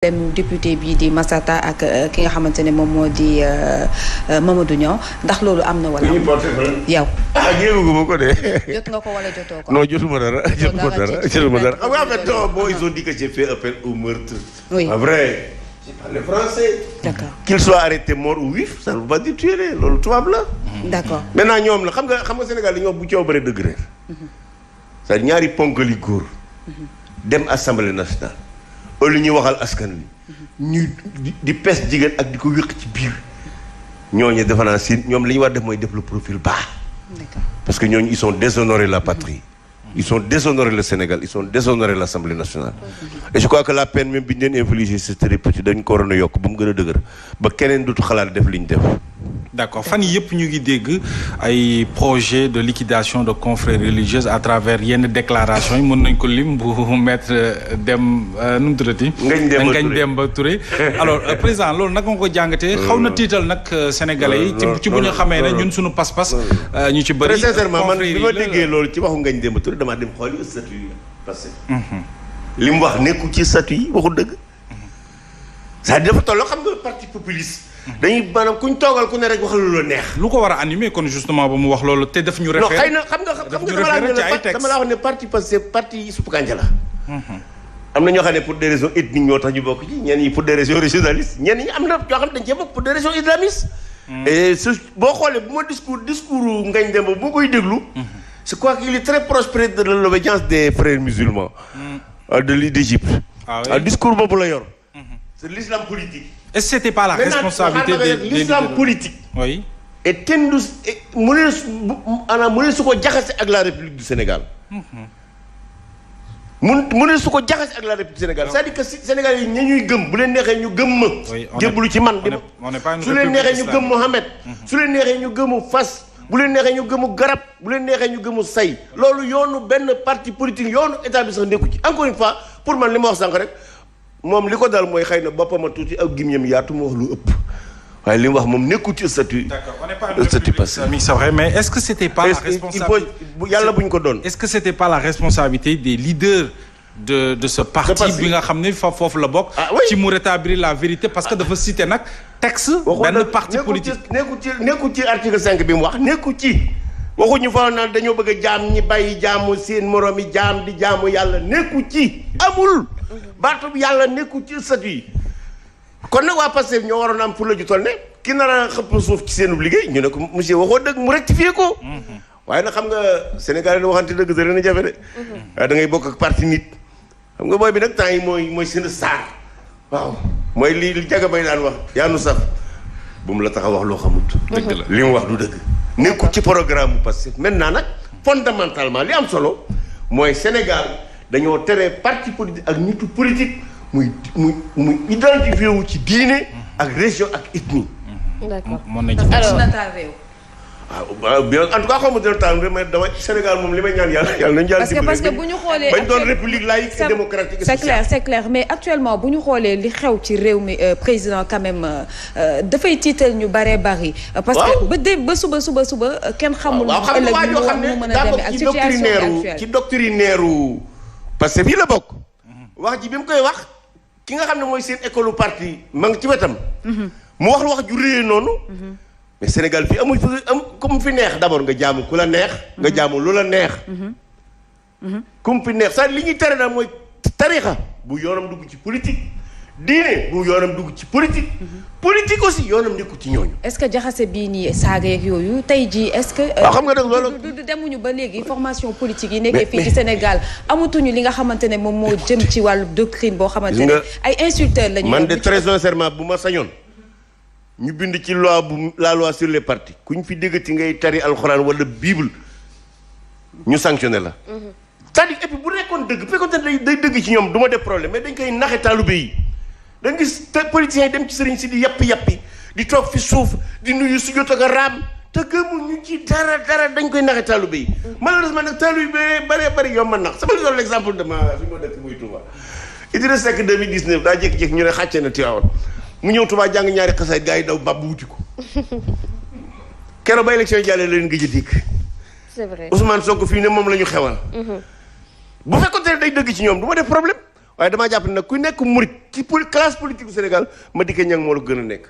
dem député bii di Massata ak ki nga xamante ne moom moo di Mamadou Niang ndax loolu am na wala yow yéeguma ko de. jot nga ko wala jotoo ko. non jotuma dara jotuma dara xam nga en fait bon ils ont dit que j'ai fait appel au meurtre. oui en vrai j'ai parlé français. d'accord qu'il soit arrêté mort ou vif ça ne veut pas dire tuer loolu tubaab la. d'accord maintenant ñoom la xam nga Sénégal dañoo bu coow bëre dëgg rek. c'est ñaari ponkali góor. dem assemblée nationale. loolu ñuy waxal askan wi. ñuy di pes jigéen ak di ko wéq ci biir. ñooñu defe naa si ñoom li ñu war def mooy def le profil bas. parce que ñooñu ils sont déshonorés la patrie. ils sont déshonorés le Sénégal ils sont déshonorés l'Assemblée nationale. et je crois que la peine même bi ñu leen infligé c'est très petit dañ ko waroon a yokk ba mu gën a dëgër ba keneen dootu xalaat def li ñu def. d'accord fan yii yëpp ñu ngi dégg ay projet de liquidation de confréries religieuses à travers yenn déclaration yi mën nañ ko lim bu maître dem nu mu tuddati. Ngagne Demba Touré alors président loolu naka nga ko jàngatee. xaw na tiital nag sénégalais yi. ci bu ñu xamee ne ñun suñu pas-pas. ñu ci bëri très sincèrement man bi ma déggee loolu ci waxu Ngagne Demba Touré damaa dem xooli statut yi passé. li mu wax nekku ci statut yi waxu dëgg. c'est-à-dire dafa tolloo xam nga parti populiste. dañuy maanaam kuñ toogal ku ne rek wax lu la neex. lu ko war a animer kon justement ba mu wax loolu te daf ñu référé. non xëy na xam nga dama la wax ne parti parce que parti suppu kànja la. am na ñoo xam ne pour des raisons ethniques ñoo tax ñu bokk ci ñenn ñi pour des raisons régionalistes ñenn ñi am na ñoo xam ne dañ cee bokk pour des raisons islamistes. et boo xoolee bu ma discours Ngagne Demba bu koy déglu. je crois qu'il est très proche près de l'obédience des frères musulmans. d'Égypte. discours boobu la yor. c'est l'islam politique. est-ce que c'était pas la responsabilité des l'islam politique. oui. et tendu mu ne su ko jaxase ak la République du Sénégal. mu ne su ko jaxase ak la République du Sénégal c'est-à-dire que Sénégal yi ña ñuy gëm bu leen neexee ñu gëm ma. jébbalu ci man. su leen neexee ñu gëm Mohamed. su leen neexee ñu gëmu Fas. bu leen neexee ñu gëmu Garab. bu leen neexee ñu gëmu Say. loolu yoonu benn parti politique yoonu état bi sax nekku ci encore une fois pour man li ma wax sànq rek. moom li ko dal mooy xëy na boppam a tuuti ak gimñam yaatu mu wax lu ëpp waaye li mu wax moom nekkul ci statut. d'accord on n'est pas en République islamique c'est vrai mais est-ce que c'était pas la responsabilité yàlla buñ ko doon. est-ce que c'était pas la responsabilité des leaders de ce parti bi nga xam ne foofu la bokk. ci mu rétablir la vérité parce que dafa citer nag texte. benn parti politique nekkul ci article 5 bi mu wax nekkul ci. waxuñu fa naan dañoo bëgg a jaam ñi bàyyi jaamu seen moroom yi jaam di jaamu yàlla nekku ci amul. baatu bi yàlla nekku ci statut yi kon nag waa Pastef ñoo waroon am pour la ju toll ne ki nar a xëpp suuf ci seen liggéey ñu ne ko monsieur waxoo dëgg mu rectifier ko. waaye nag xam nga Sénégal yi waxante dëgg da leen a jafe de. waaye da ngay bokk ak parti nit. xam nga booy bi nag temps yi mooy seen star. waaw mooy li Jaga Bay daan wax yaa nu saf bu mu la tax a wax loo xamut. dëgg la li mu wax du dëgg. nekku ci programme bu Pastef maintenant nag fondamentalement li am solo mooy Sénégal. dañoo tere parti politique ak nitu politique muy identifié wu ci diine ak région ak ethnie. d'accord alors nataal réew. waaw bien en tout cas xaw ma dina taal mais dama Sénégal moom li may ñaan yàlla nañu yàlla. parce que bu ñu xoolee bañ doon république laïque et démocratique. c'est clair mais actuellement bu ñu xoolee li xew ci réew mi président quand même dafay tiital ñu baree bari. parce que ba suba kenn xamul. waaw xam nga waa joo xam ne daa bokk ci doctrinaire ci doctrinaire parce que fii la bokk. wax ji bi mu koy wax ki nga xam ne mooy seen école parti ma ngi ci wetam. mu wax ju réy noonu. mais Sénégal fii amul comme fi neex d'abord nga jaamu ku la neex. nga jaamu lu la neex. comme fi neex sax li ñuy tere daal mooy tarixa bu yoonam dugg ci politique. diine bu yoonam dugg ci politique. politique aussi yoonam nekku ci ñooñu. est-ce que jaxase bii nii saaga yeeg yooyu tey jii est-ce que. waaw xam nga nag loolu du demuñu ba léegi formation politique yi nekkee fii ci Sénégal amatuñu li nga xamante ne moom moo jëm ci wàllu doctrine boo xamante ne ay insulteurs lañu. man de très sincèrement bu ma sañoon. ñu bind ci la loi sur les partis kuñ fi déggati ngay tari alxuraan wala bible ñu sanctionné la. c'est-à-dire et puis bu nekkoon dëgg bu fekkoon day dëgg ci ñoom du ma def problème mais dañ koy naxe taalibe yi. da nga gis te politiciens yi dem ci sëriñ si di yappi di toog fi suuf di nuyu su jot ak a raam te gëmuñu ci dara dañ koy naxe taalibe yi. malheureusement nag taalibe yi bari yow man nax sama li doon l'exemple de fi ma dëkk muy Touba. Idrissa Seck 2019 daa jékki-jékki ñu ne xàcce na Tivaouane mu ñëw Touba jàng ñaari xasaay gars yi daw bab wuti ko keroog ba élection yi jàllee leen gëj a dikk. c'est vrai Ousmane Sonko fii ne moom la ñu xewal. bu fekkoon ne day dëgg ci ñoom du ma def problème. waaye damaa jàpp ne nag ku nekk murit ci classe politique du Sénégal Madické Niang moo la gën a nekk.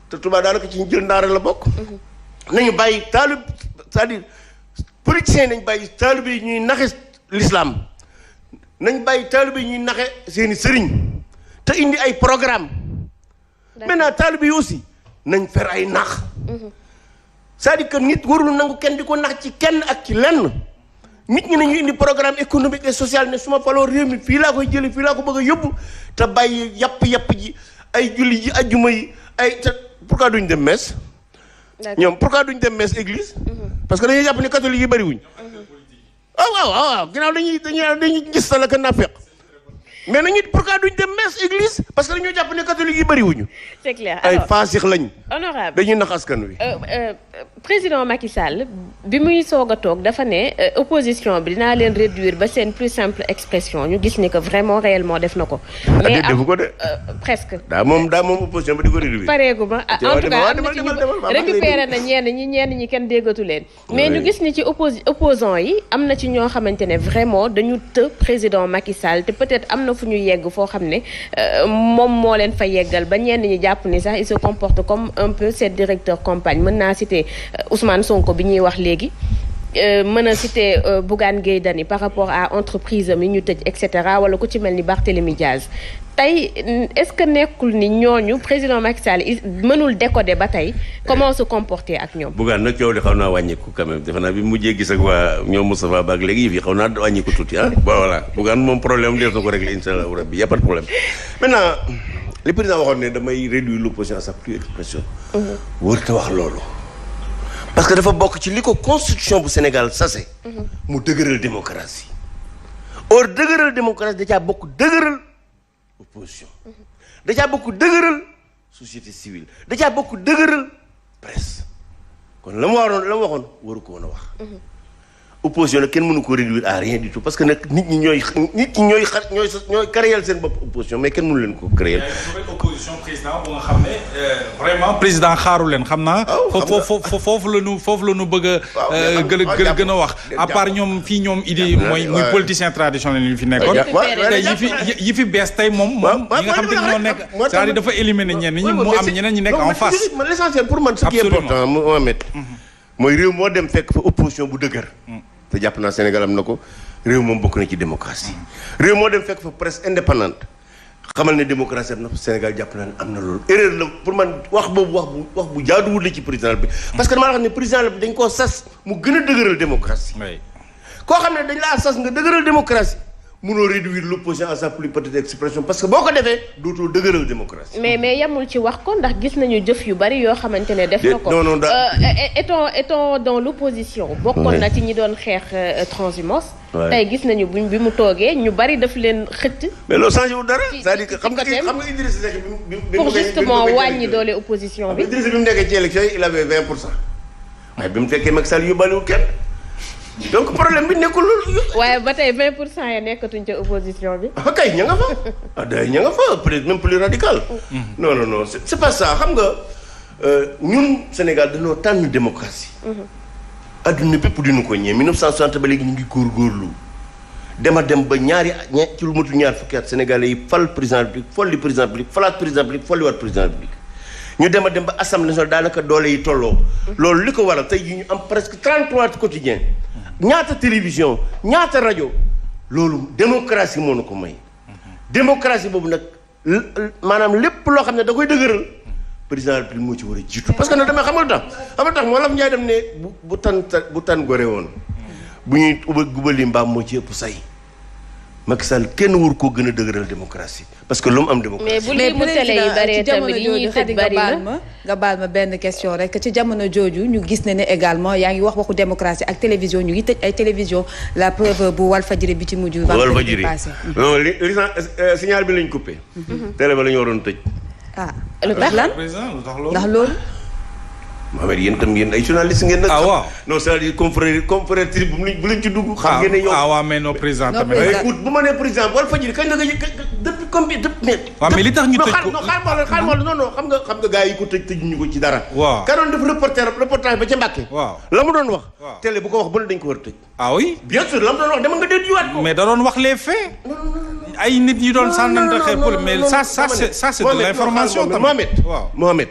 te Touba daanaka ci ñu jël ndaare la bokk. nañu bàyyi c'est-à-dire politiciens nañ bàyyi taalibe yi ñuy naxe l'islam nañ bàyyi taalibe yi ñuy naxe seeni sëriñ te indi ay programme maintenant taalibe yi aussi nañ fer ay nax c'est-à-dire que nit warul nangu kenn di ko nax ci kenn ak ci lenn nit ñi nañu indi programme économique et social ne su ma faloo réew mi fii laa koy jëlee fii laa ko bëgg a yóbbu te bàyyi yàpp ji ay julli ji ajjuma yi ay te pourquoi duñ dem messe ñoom pourquoi duñ dem messe église parce que dañuy jàpp ne catholique yi bëri wuñ waaw ginnaaw dañuy gis sa la ka naafeq mais nañu pourquoi duñ dem messe église parce que dañoo jàpp ne catholique yi bëri wuñu c'est clair ay faasix lañ honorable dañuy nax askan wi président Macky Sall bi muy soog a toog dafa ne opposition bi dinaa leen réduire ba seen plus simple expression ñu gis ni que vraiment réellement def na ko mais defu ko de presque daa moom opposition bi di ko réduire pareegu ma en tout cas am na ci récupéré na ñenn ñi kenn déggatu leen mais ñu gis ni ci opposant yi am na ci ñoo xamante ne vraiment dañu të président Macky Sall te peut-être am na fu ñu yegg foo xam ne moom moo leen fa yeggal ba ñenn ñi jàpp ni sax il se comporte comme un peu cette directeur campagne mën naa citer Ousmane Sonko bi ñuy wax léegi mën a citer Bougane Gueye Dany par rapport à entreprise am yi ñu tëj et cetera wala ku ci mel ni Barthélémy Diaz tey est-ce que nekkul ni ñooñu président Macky Sall mënul décoder ba tey comment se comporter ak ñoom. Bougane nag yow de xaw naa wàññeeku quand même defe naa bi mujjee gis ak waa ñoom Moustapha Ba ak léegi yëf yi xaw naa wàññeeku tuuti ah. voilà Bougane moom problème def na ko régler incha allah rabbi y a pas de problème. maintenant le président waxoon ne damay réduire l'opposition à sa plus expression. warut a wax loolu. parce que dafa bokk ci li ko constitution bu Sénégal sase. mu dëgëral démocratie. or dëgëral démocratie da caa bokk dëgëral opposition. da caa bokk dëgëral société civile da caa bokk dëgëral presse kon la mu waxoon waru ko woon a wax. opposition nag kenn mënu ko réduire à rien du tout parce que nag nit ñi ñooy créer seen bopp opposition mais kenn mënu leen ko créer. opposition président bu nga xam ne vraiment président xaaru leen xam naa. foofu la ñu bëgg a. gën a wax à part ñoom fii ñoom idée muy politicien traditionnel yi fi nekkoon. tey yi fi bees tey moom yi nga xam te ñoo nekk c'est-à-dire dafa éliminer ñenn ñi mu am ñeneen ñi nekk en face. l'essentiel pour man ce qui est important Mohamed mooy réew moo dem fekk fa opposition bu dëgër. te jàpp naa Sénégal am na ko réew moom bokk na ci démocratie. réew moo dem fekk fa presse indépendante xamal ne démocratie am na Sénégal jàpp naa ne am na loolu erreur la pour man wax boobu wax bu jaaduwul la ci président bi. parce que damaa xam ne président bi dañ koo sas mu gën a dëgëral démocratie. koo xam ne dañ laa sas nga dëgëral démocratie. mënoo réduire l'opposition à sa plus petite expression parce que boo ko defee dootoo dëgëral démocratie. mais yemul ci wax ko ndax gis nañu jëf yu bari yoo xamante ne def na ko. non étant dans l'opposition. bokkoon na ci ñi doon xeex transhumance. tey gis nañu bi mu toogee ñu bari daf leen xëtt. mais loolu changé wu dara. c'est-à-dire que xam nga Idrissa Seck bi pour justement wàññi doole opposition bi. Idrissa bi mu nekkee ci élection yi il avait 20%. waaye bi mu fekkee Macky Sall yóbbaaliwul kenn. donc problème bi nekkul loolu. waaye ba tey 20% ya nekkatuñ ca opposition bi. ah kay ña nga fa. ña nga fa peut-être même plus radical. non c'est pas ça xam nga ñun Sénégal dañoo tànn démocratie. adduna bépp dinu ko ñee 1960 ba léegi ñu ngi góorgóorlu dem ba ci lu matul ñaar fukki at Sénégalais yi fal président république folli président république falaat président république folliwaat président république. ñu dem ba assemblée nationale daanaka doole yi tolloo. loolu li ko waral tey jii ñu am presque 33 quotidiens. ñaata télévision ñaata rajo loolu démocratie moo na ko may. démocratie boobu nag maanaam lépp loo xam ne da koy dëgëral président de la République moo ci war a jiitu. parce que nag damay xamal tax moo la Njaay dem ne bu tan gore woon bu ñuy gubali mbaam moo ci ëpp say. Macky Sall kenn wur koo gën a dëgëral démocratie parce que lu mu am démocratie. mais bu li mu télé yi bari tamit yi ñuy tëj bari na nga baal ma benn question rek ci jamono jooju ñu gis ne également yaa ngi waxu démocratie ak télévision ñu ngi tëj ay télévision la preuve bu Walfadjri bi ci mujj. Walfadjri non li signal bi lañ coupé. télé ba la ñu waroon tëj. lu tax lan ndax loolu. Mohamed yéen tam yéen ay journaliste ngeen nag. waaw non c'est-à-dire confrère bu leen ci dugg. xam ngeen ne yow waaw mais non président tamit. écoute bu ma nee président Walfadjri kañ la nga depuis combien waaw mais li tax ñu tëj ko non xaar non xam nga gars yi ko tëjuñu ko ci dara. waaw ka doon def reportage ba ca Mbàkke. waaw la mu doon wax. télé bu ko wax bu ne dañ ko war a tëj. ah oui. bien sûr la mu doon wax dama nga dégluwaat ko. mais da doon wax les faits. ay nit yi doon sànnante xeer mais ça c'est de l'information tamit. Mohamed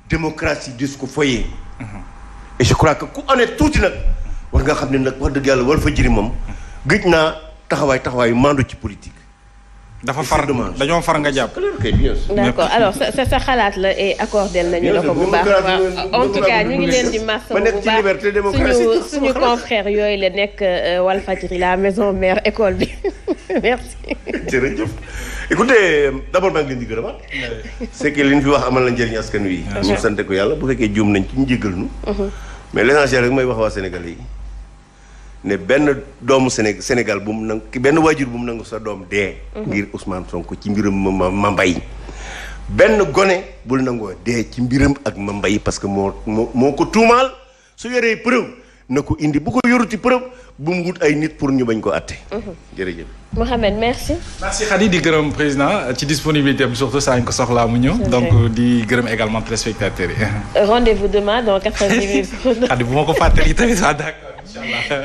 démocratie dis ko foyee. et je crois que ku honnête tuuti nag war nga xam ne nag wax dëgg yàlla Walfadjri moom gëj naa taxawaayu mandu ci politique. dafa far dañoo far nga jàpp. d'accord alors sa xalaat la et accordé nañu la ko bu baax a baax en tout cas ñu ngi leen di masawu bu baax suñu confrère yooyu la nekk Walfadjri la maison mère école bi merci. jërëjëf écoutez d'abord maa ngi leen di gërëmaat. c'est que li ñu fi wax amal na njëriñ askan wi. ñu sant ko yàlla bu fekkee juum nañ ci ñu jéggal nu. mais l'essentiel rek mooy wax waa Sénégalais yi. ne benn doomu Sénégal bu mu nangu benn waajur bu mu nangu sa doom dee. ngir Ousmane Sonko ci mbiram ma mbay. benn gone bul nangoo dee ci mbiram ak ma mbay parce que moo ko tuumaal su yoree preuve na ko indi bu ko yoruti preuve bu mu wut ay nit pour ñu bañ ko àtte. jërëjëf. Mohamed merci. merci Khady di gërëm président ci disponibilité am surtout saa ñu ko soxlaa mu ñëw. donc di gërëm également téléspectateurs yi. rendez-vous demain dans 90 minutes. Khady bu ma ko fàttali tamit sax d'accord.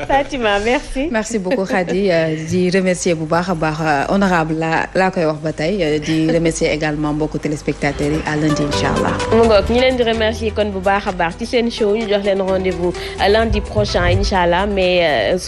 Fatima merci. merci beaucoup Khady di remercier bu baax a baax honorable laa koy wax ba tey di remercier également mbokku téléspectateurs yi à lundi incha allah. mu ngoog ñu leen di remercier kon bu baax a baax ci seen show ñu jox leen rendez-vous lundi prochain incha allah mais.